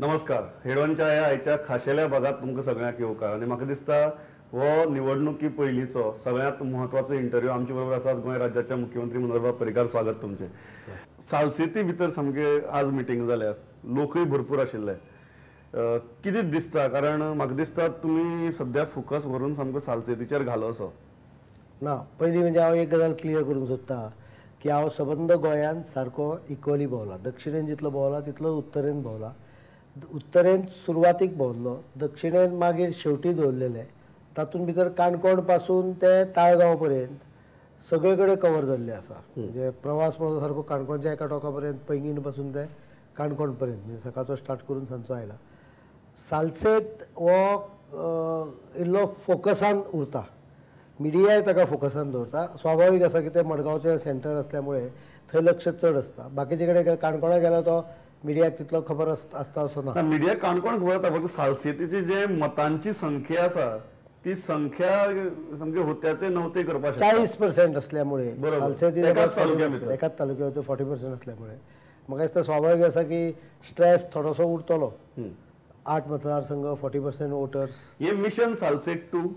नमस्कार, हेडवनच्या ह्या आयच्या खाशेल्या भागात तुमकां सगळ्यांक येवकार आनी म्हाका दिसता हो निवडणुकी पयलींचो सगळ्यांत म्हत्वाचो इंटरव्यू. आमचे बरोबर आसात गोंय राज्याचे मुख्यमंत्री मनोहरबाब पर्रीकार. स्वागत तुमचें. सालसेती भितर सामके आज मिटींग जाल्यात, लोकूय भरपूर आशिल्ले. कितें दिसता, कारण म्हाका दिसता तुमी सद्या फोकस व्हरून सामको सालसेतीचेर घालो असो ना. पयलीं म्हणजे हांव एक गजाल क्लियर करूंक सोदता की हांव सबंद गोंयांत सारको इक्वली भोंवला. दक्षिणेन जितलो भोंवला तितलो उत्तरेन भोंवला. उत्तरेन सुरवातीक भोंवलो, दक्षिणेन मागीर शेवटी दवरलेले. तातूंत भितर काणकोण पासून ते ताळगांव पर्यंत सगळे कडेन कवर जाल्ले आसा. म्हणजे प्रवास म्हजो सारको काणकोणच्या एका टोका पर्यंत, पैंगीण पासून ते काणकोण पर्यंत, म्हणजे सकाळचो स्टार्ट करून सांजचो आयला. सालसेत हो इल्लो फोकसान उरता, मिडियाय ताका फोकसान दवरता. स्वाभावीक आसा की ते मडगांवचें सेंटर असल्यामुळे थंय लक्ष चड आसता. बाकीचे कडेन काणकोणा गेलो तो मिडियाक तितलो खबर आसता असो ना. मिडिया काणकोण खबर आसता, फक्त सालसेतीची जे मतांची संख्या आसा ती संख्या सामकी होत्याचे नव्हते करपाक 40% असल्यामुळे सालसेती एकाच तालुक्यात 40% असल्यामुळे म्हाका दिसता स्वाभावीक आसा की स्ट्रेस थोडोसो उरतलो. 8 मतदारसंघ, 40% वोटर्स. हे मिशन सालसेत 2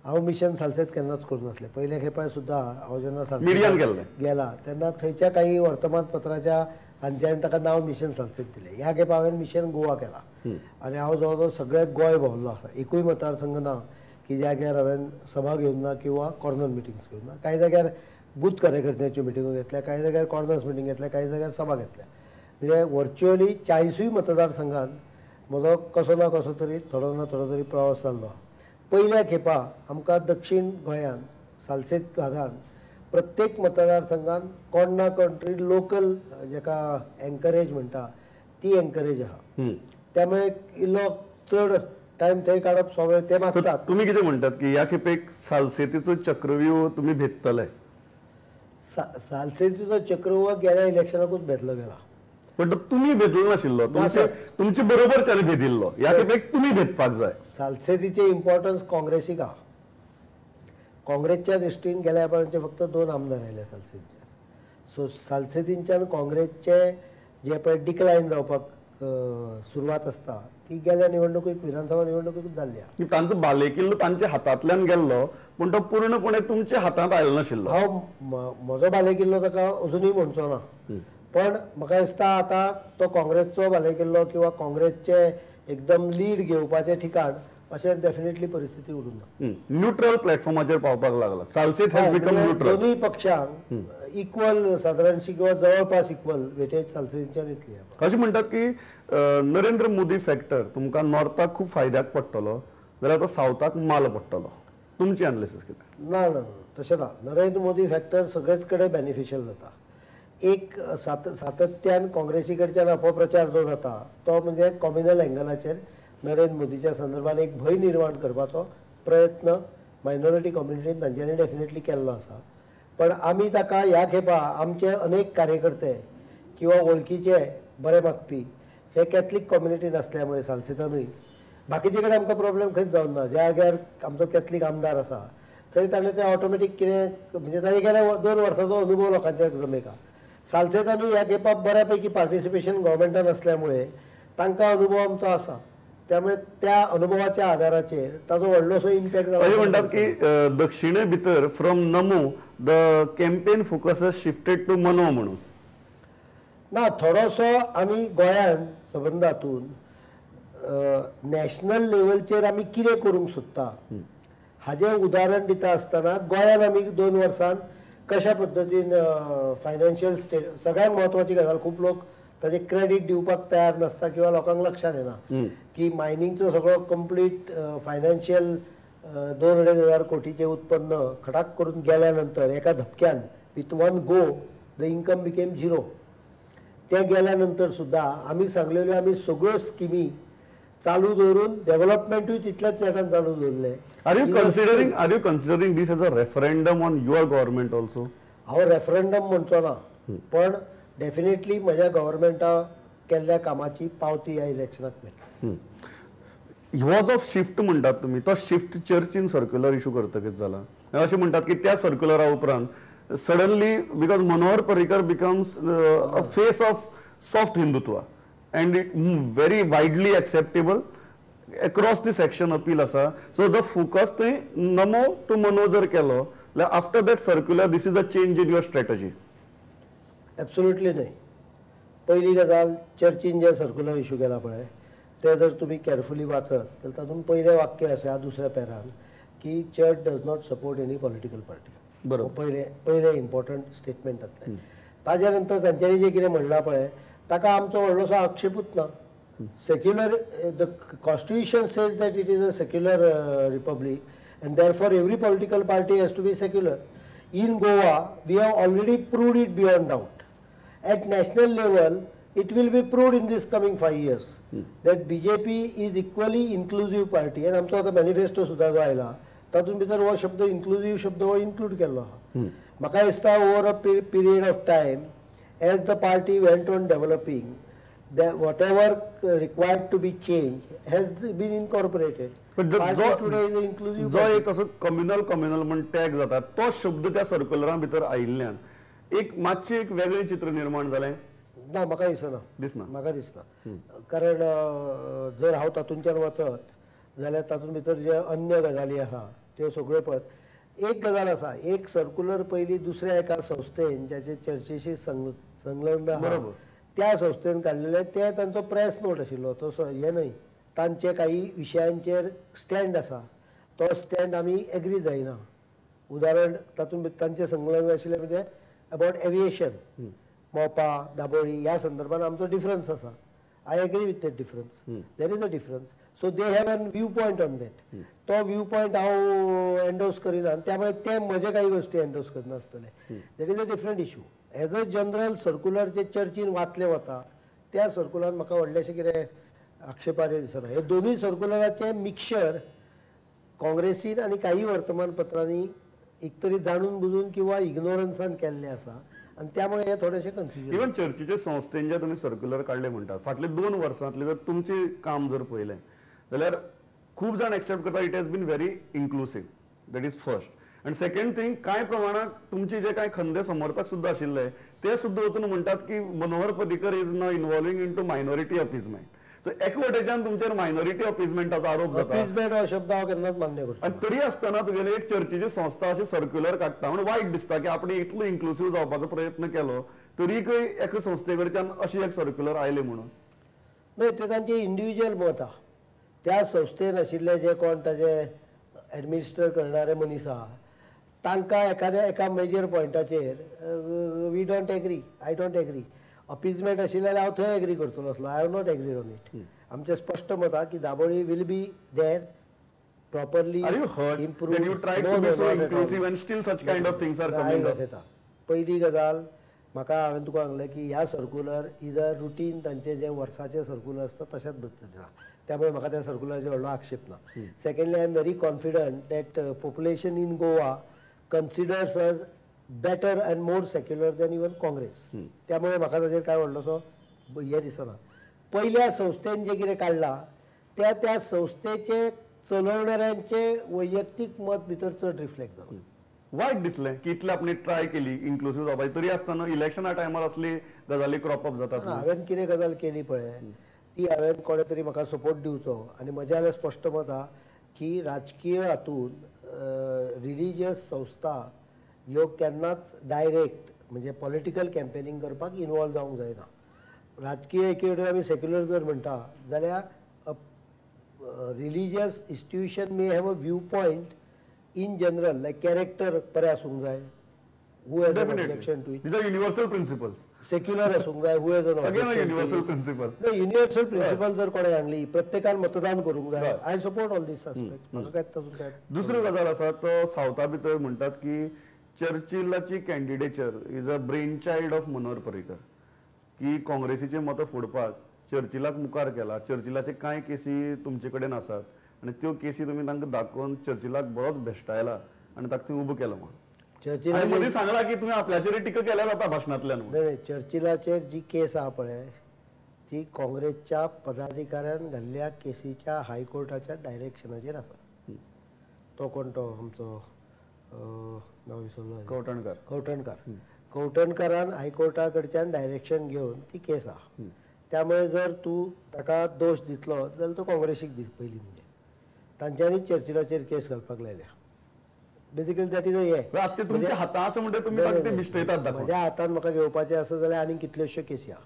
हांव मिशन सालसेत केन्नाच करूं नासलें. पयल्या खेपाय सुद्दां हांव जेन्ना मिडियान गेला तेन्ना थंयच्या काही वर्तमानपत्राच्या हांच्यान ताका नांव मिशन सालसेत दिलें. ह्या खेपा हांवें मिशन गोवा केला आनी हांव जवळ जवळ सगळ्यात गोंय भोंवल्लो आसा. एकूय मतदारसंघ ना की ज्या जाग्यार हांवें सभा घेवन ना किंवा कॉर्नर मिटिंग्स घेवन ना. कांय जाग्यार बूथ कार्यकर्त्यांच्यो मिटिंगो घेतल्या, कांय जाग्यार कॉर्नर्स मिटींग घेतल्या, कांय जाग्यार सभा घेतल्या. म्हणजे वर्च्युअली 40 मतदारसंघात म्हजो कसो ना कसो तरी थोडो ना थोडो तरी प्रवास जाल्लो. पयल्या खेपा आमकां दक्षीण गोंयांत सालसेत भागान प्रत्येक मतदारसंघात कोण ना कोण तरी लोकल जेका एन्करेज म्हणटा ती एन्करेज आहा. त्यामुळे इल्लो चड टायम थंय काडप स्वाभावीक ते मागतात. तुमी कितें म्हणटात की ह्या खेपेक सालसेतीचो चक्रव्यूह तुमी भेदतले? सालसेतीचो चक्रव्यूह गेल्या इलेक्शनाकूच भेदलो गेला, पण तुमी भेदलो नाशिल्लो, तुमचे बरोबर भेदिल्लो. ह्या खेपेक तुमी भेदपाक जाय. सालसेतीचें इम्पॉर्टन्स काँग्रेसीक आहा. काँग्रेसच्या दृश्टीन गेल्या पर्यंत फक्त 2 आमदार आयले सालसेतीच्यान. सो सालसेतींच्यान काँग्रेसचे जे पळय डिक्लायन जावपाक सुरवात आसता ती गेल्या निवडणुकीक, विधानसभा निवडणुकीक जाल्ली आहा. तांचो बालेकिल्लो तांच्या हातांतल्यान गेल्लो, पूण तो पूर्णपणे तुमच्या हातांत आयलो नाशिल्लो. हांव म्हजो बालेकिल्लो ताका अजुनूय म्हणचो ना, पण म्हाका दिसता आतां तो काँग्रेसचो बालेकिल्लो किंवा काँग्रेसचे एकदम लीड घेवपाचें ठिकाण अशें डेफिनेटली परिस्थिती उरूंक ना. न्यूट्रल प्लॅटफॉर्माचेर पावपाक लागला सालसेत हॅज बिकम न्यूट्रल. दोनूय पक्षांक इक्वल सादारणशी किंवा जवळपास इक्वल वेटेज सालसेतीच्यान येतली. अशें म्हणटात की नरेंद्र मोदी फॅक्टर तुमकां नॉर्थाक खूब फायद्याक पडटलो जाल्यार तो सावथाक माल पडटलो. तुमची एनालिसीस कितें? ना ना तशें ना. नरेंद्र मोदी फॅक्टर सगळेच कडेन बेनिफिशियल जाता. एक सातत्यान काँग्रेसी कडच्यान अपप्रचार जो जाता तो म्हणजे कॉम्युनल एंगलाचेर नरेंद्र मोदीच्या संदर्भात एक भंय निर्माण करपाचो प्रयत्न मायनॉरिटी कम्युनिटीन तांच्यांनी डेफिनेटली केल्लो आसा. पण आमी ताका ह्या खेपा आमचे अनेक कार्यकर्ते किंवा वळखीचे बरे मागपी हे कॅथलीक कम्युनिटीन आसल्यामुळे सालसेतानूय बाकीचे कडेन आमकां प्रॉब्लेम खंयच जावन ना. ज्या जाग्यार आमचो कॅथलीक आमदार आसा थंय ताणें ते ऑटोमॅटीक कितें म्हणजे ताणें गेल्या 2 वर्सांचो अनुभव लोकांच्या जमेका. सालसेतानूय ह्या खेपा बऱ्यापैकी पार्टिसिपेशन गव्हर्मेंटान आसल्यामुळे तांकां अनुभव आमचो आसा. त्यामुळे त्या अनुभवाच्या आधाराचेर ताजो व्हडलोसो इम्पॅक्ट जाला. अशें म्हणटात की दक्षिणे भितर from Namo the campaign focus shifted to Mano म्हणून. ना, थोडोसो आमी गोंयान सबंद हातून नॅशनल लेवलचेर आमी कितें करूंक सोदता हाजें उदाहरण दिता आसतना गोंयान आमी 2 वर्सान कशा पद्दतीन फायनान्शियल स्टेट, सगळ्यांत म्हत्वाची गजाल खूब लोक ताजें क्रेडीट दिवपाक तयार नासता किंवा लोकांक लक्षांत येना की मायनिंगचो सगळो कंप्लीट फायनान्शियल 2-2.5 हजार कोटीचें उत्पन्न खटाक करून गेल्या नंतर एका धपक्यान with one go the income became 0. तें गेल्या नंतर सुद्दां आमी सांगलेल्यो आमी सगळ्यो स्किमी चालू दवरून डेव्हलपमेंटूय तितल्याच नेटान चालू दवरलें. Are you considering this as a referendum on your government also? हांव रेफरंडम म्हणचो ना, पण डेफिनेटली म्हज्या गव्हर्मेंटा केल्ल्या कामाची पावती ह्या इलेक्शनाक मेळटा. हो जो शिफ्ट म्हणटात तुमी तो शिफ्ट चर्चीन सर्क्युलर इशू करतकीच जाला. अशें म्हणटात की त्या सर्क्युलरा उपरांत suddenly because Manohar Parrikar becomes a face of soft Hindutva. and it very widely acceptable across the section appeal आसा. सो the focus थंय नमो टू मनो जर केलो जाल्यार after that circular this is a change in your strategy. Absolutely न्हय. पयली गजाल, चर्चीन जें सर्क्युलर इशू केला पळय तें जर तुमी कॅरफुली वाचत जाल्यार तातूंत पयलें वाक्य आसा दुसऱ्या पॅरान की church does not support any political party. बरोबर, पयलें पयलें इम्पॉर्टंट स्टेटमेंट जातलें. ताज्या नंतर तांच्यांनी जें कितें म्हणलां पळय ताका आमचो व्हडलोसो आक्षेपूच ना. Secular, the constitution says that it is a secular republic and therefore every political party has to be secular. In Goa we have already proved it beyond doubt. At national level it will be proved in this coming 5 years that BJP is equally inclusive party. आनी आमचो आतां manifesto सुद्दां जो आयला तातूंत भितर हो शब्द इन्क्लुजीव शब्द हो इन्क्लूड केल्लो आहा. म्हाका दिसता over a period of time as the party went on developing, that whatever required to be changed has been incorporated. But party today is inclusive. जो एक असो कम्युनल कम्युनल म्हण टॅग जाता तो शब्द त्या सर्क्युलरा भितर आयिल्ल्यान एक मातशें एक वेगळें चित्र निर्माण जालें. ना, म्हाका दिसना, दिसना, म्हाका दिसना. कारण जर हांव तातूंतल्यान वचत जाल्यार तातूंत भितर जे अन्य गजाली आहा त्यो सगळ्यो पळयत एक गजाल आसा, एक सर्क्युलर पयलीं दुसऱ्या एका संस्थेन ज्याचे चर्चेशी संलग्न आहा त्या संस्थेन काडलेले ते तांचो प्रेस नोट आशिल्लो, तो हें न्हय. तांचे काही विशयांचेर स्टँड आसा, तो स्टँड आमी एग्री जायना. उदाहरण तातूंत तांचे संलग्न आशिल्ले म्हणजे अबावट एविएशन, मोपा दाबोळी ह्या संदर्भात आमचो डिफरन्स आसा. I agree with that difference, there is a difference. So they have an view point on that. तो व्यू पॉयंट हांव एन्डोर्स करिना आनी त्यामुळे ते म्हजे काही गोश्टी एन्डोर्स करनासतले. That is a different issue. As a general circular जे चर्चीन वाचले वता त्या सर्क्युलरान म्हाका व्हडलेशें कितें आक्षेपार्ह दिसना. हे दोनूय सर्क्युलराचें मिक्सचर काँग्रेसीन आनी काही वर्तमानपत्रांनी एक तरी जाणून बुजून किंवा इग्नोरन्सान केल्लें आसा आनी त्यामुळे हे थोडेशें कन्फ्युजन. इवन चर्चीचे संस्थेन जे तुमी सर्क्युलर काडले म्हणटात फाटले 2 वर्सांतले जर तुमचें काम जर पळयलें जाल्यार खूब जाण एक्सेप्ट करता it has been very inclusive, that is first. आनी सेकंड थिंग, कांय प्रमाणात तुमचे जे कांय खंदे समर्थक सुद्दां आशिल्ले ते सुद्दां वचून म्हणटात की Manohar Parrikar is now involving in to minority appeasement. So एक वटेच्यान तुमचेर मायनॉरिटी अपिजमेंटाचो आरोप जाता. अपिजमेंट हो शब्द हांव केन्नाच मान्य करता. आनी तरी आसतना तुगेले एक चर्चेची संस्था अशी सर्क्युलर काडटा म्हणून वायट दिसता की आपण इतलो इन्क्लुसीव जावपाचो प्रयत्न केलो तरीकय एका संस्थे कडच्यान अशी एक सर्क्युलर आयले म्हणून. न्हय, ते तांचे इंडिविज्युअल मत आहा. त्या संस्थेन आशिल्ले जे कोण ताजे एडमिनिस्टर करणारे मनीस आहा तांकां एखाद्या एका major पॉयंटाचेर we don't agree, I don't agree. Appeasement आशिल्लें जाल्यार हांव थंय एग्री करतलो आसलो. I have not agree on it. आमचें स्पश्ट मत आहा की Dabolim will be there properly improve. पयली गजाल म्हाका हांवें तुका सांगलें की ह्या सर्क्युलर is a routine तांचें जें वर्साचें सर्क्युलर आसता तशेंच बदलता, त्यामुळे म्हाका त्या सर्क्युलराचो व्हडलो आक्षेप ना. Secondly, I am very confident that population in Goa considers us better and more secular than even Congress. त्यामुळे म्हाका ताजेर कांय व्हडलोसो हें दिसना. पयल्या संस्थेन जें कितें काडलां त्या त्या संस्थेचे चलोवणाऱ्यांचे वैयक्तीक मत भितर चड रिफ्लेक्ट जालां. वायट दिसलें की इतलें आपणे ट्राय केली इन्क्लुसीव जावपाची तरी आसतना इलेक्शना टायमार असली गजाली क्रॉप अप जातात. हांवें कितें गजाल केली पळय ती हांवें कोणें तरी म्हाका सपोर्ट दिवचो आनी म्हजें जाल्यार स्पश्ट मत आहा की राजकीय हातूंत रिलिजियस संस्था ह्यो केन्नाच डायरेक्ट म्हणजे पॉलिटिकल कॅम्पेनिंग करपाक इनवॉल्व जावंक जायना. राजकीय एके वटेन आमी सेक्युलर जर म्हणटा जाल्यार religious institution may have a view point in general, like character बरें आसूंक जाय, who has an objection to it? These are universal principles. Secular आसूंक जाय, who has an objection? Again a universal principle. No, universal principle जर कोणें सांगली प्रत्येकान मतदान करूंक जाय, I support all this aspect. म्हाका काय तातूंत काय. दुसरी गजाल आसा तो सावथा भितर म्हणटात की चर्चिलाची candidature is a brain child of Manohar Parrikar, की काँग्रेसीचे मतां फोडपाक चर्चिलाक मुखार केला. चर्चिलाचे कांय केसी तुमचे कडेन आसात आनी त्यो केसी तुमी तांकां दाखोवन चर्चिलाक बरोच भेश्टायला आनी ताका थंय उबो केलो म्हणून. चर्चिलाचेर मदीं सांगला की तुवें आपल्याचेर टिका केल्या जाता भाशणांतल्यान. न्हय, चर्चिलाचेर जी केस आहा पळय ती काँग्रेसच्या पदाधिकाऱ्यान घाल्ल्या केसीच्या हायकोर्टाच्या डायरेक्शनाचेर आसा. तो कोण तो आमचो नांव विसरलो, कवठणकार. कवठणकार. कवठणकारान हायकोर्टा कडच्यान डायरेक्शन घेवन ती केस आहा. त्यामुळे जर तूं ताका दोश दितलो जाल्यार तो काँग्रेसीक दी पयलीं, म्हणजे तांच्यांनी चर्चिलाचेर केस घालपाक लायल्या. बेसिकली that is a हें आतां तुमच्या हातान आसा म्हणटा तुमी ते मिस्टेतात दाखोवन. म्हज्या हातान म्हाका घेवपाचें आसा जाल्यार आनीक कितल्योश्यो केसी आहा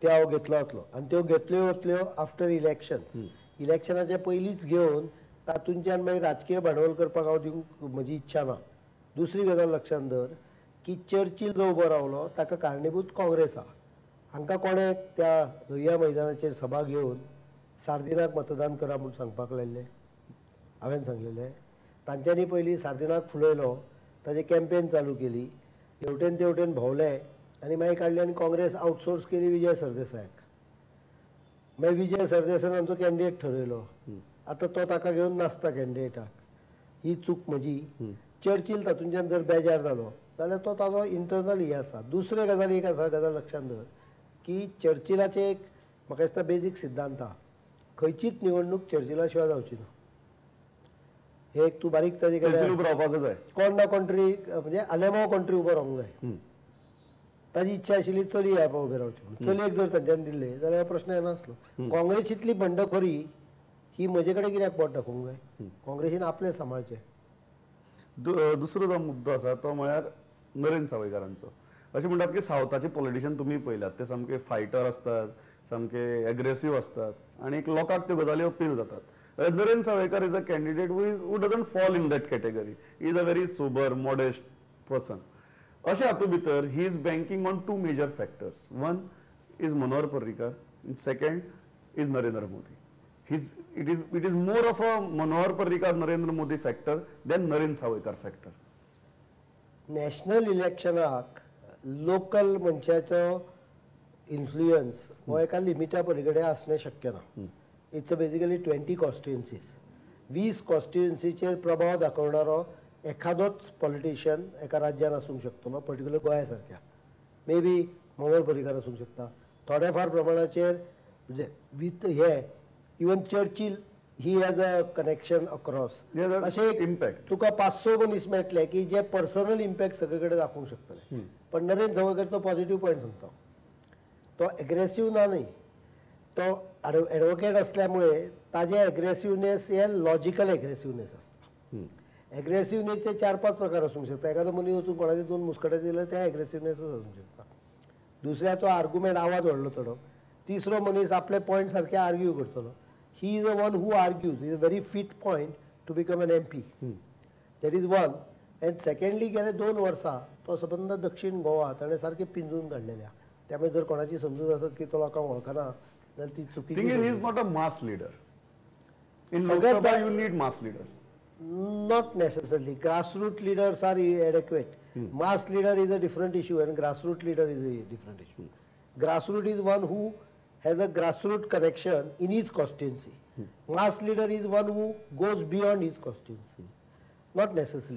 त्यो हांव घेतलो वतलो, आनी त्यो घेतल्यो वतल्यो आफ्टर इलेक्शन. इलेक्शनाच्या पयलींच घेवन तातूंच्यान मागीर राजकीय भांडवल करपाक हांव दिवंक म्हजी इच्छा ना. दुसरी गजाल लक्षांत धर की चर्चील जो उबो रावलो ताका कारणीभूत काँग्रेस आहा. हांकां कोणें त्या लोहिया मैदानाचेर सभा घेवन सार्दिनाक मतदान करा म्हूण सांगपाक लायिल्लें, हांवें सांगलेलें. तांच्यांनी पयलीं सार्दिनाक फुलयलो, ताजें कॅम्पेन चालू केली, हेवटेन तेवटेन भोंवले आनी मागीर काडले आनी काँग्रेस आउटसोर्स केली विजय सरदेसायाक. मागीर विजय सरदेसायान आमचो कॅन्डिडेट ठरयलो, आतां तो ताका घेवन नाचता कॅन्डिडेटाक. ही चूक म्हजी. चर्चील तातूंच्यान जर बेजार जालो जाल्यार तो ताजो इंटरनल हे आसा. दुसरे गजाल एक आसा, गजाल लक्षांत धर की चर्चिलाचें एक म्हाका दिसता बेजीक सिद्धांत आहा, खंयचीच निवडणूक चर्चिला शिवाय जावची ना. हे एक तूं बारीक ताजे रावपाक जाय, कोण ना कोण तरी म्हणजे आलेमाव कोण तरी उबो रावंक जाय. ताजी इच्छा आशिल्ली चली ह्या उबे रावची, चलयेक जर तांच्यांनी दिल्ले जाल्यार प्रश्न येनासलो. काँग्रेसींतली बंडखोरी ही म्हजे कडेन कित्याक बोट दाखोवंक जाय, काँग्रेसीन आपलें सांबाळचें. दुसरो जो मुद्दो आसा तो म्हळ्यार नरेंद्र सावयकारांचो. अशें म्हणटात की सावथाचे पॉलिटिशियन तुमी पळयल्यात ते सामके फायटर आसतात, सामके एग्रेसीव आसतात आनी एक लोकांक त्यो गजाली अपील जातात. Narendra Sawaikar is a candidate who doesn't fall in that category. He is a very sober, modest person. अशे हातूंत भितर he is banking on two major factors. One is Manohar Parrikar and second is Narendra Modi. It is more of a Manohar Parrikar Narendra Modi factor than Narendra Sawaikar factor. National इलेक्शनाक local मनशाचो influence हो एका लिमिटा पलीकडे आसणें शक्य ना. It's basically 20 constituencies. 20 कॉन्स्टिट्युएन्सीचेर प्रभाव दाखोवणारो एखादोच politician एका राज्यान आसूंक शकतलो, पर्टिक्युलर गोंया सारक्या. मे बी मनोहर पर्रीकार आसूंक शकता, थोड्या फार प्रमाणाचेर with hey even Churchill he has a connection across. अशें एक इम्पॅक्ट तुका 500 मनीस मेळटले की जे पर्सनल इम्पॅक्ट सगळे कडेन दाखोवंक शकतले. पण नरेंद्र सावयकर तो पॉझिटिव्ह पॉयंट सांगता, तो एग्रेसीव ना न्ही, तो एडवोकेट असल्यामुळे ताजे एग्रेसिवनेस हे लॉजिकल एग्रेसिवनेस आसता. एग्रेसिवनेसचे 4-5 प्रकार आसूंक शकता. एखादो मनीस वचून कोणाचे 2 मुस्कटे दिले ते एग्रेसिवनेसूच आसूंक शकता. दुसऱ्याचो आर्ग्युमेंट आवाज व्हडलो चडो, तिसरो मनीस आपले पॉयंट सारके आर्ग्यू करतलो. He is a one who argues, is a very fit point to become an MP. That is one. And secondly गेले 2 वर्सां तो सबंद दक्षिण गोवा ताणें सारकें पिंजून काडलेलें. त्यामुळे जर कोणाची समजूत आसत की तो लोकांक वळखना जाल्यार ती चुकी. He is not a mass leader. In Lok Sabha you need mass leaders. Not necessarily. Grassroots leaders are adequate. Mass leader is a different issue and grassroots leader is a different issue. Grassroots is one who has a grassroots connection in his constituency. Mass leader is one who goes beyond his constituency. Not necessarily.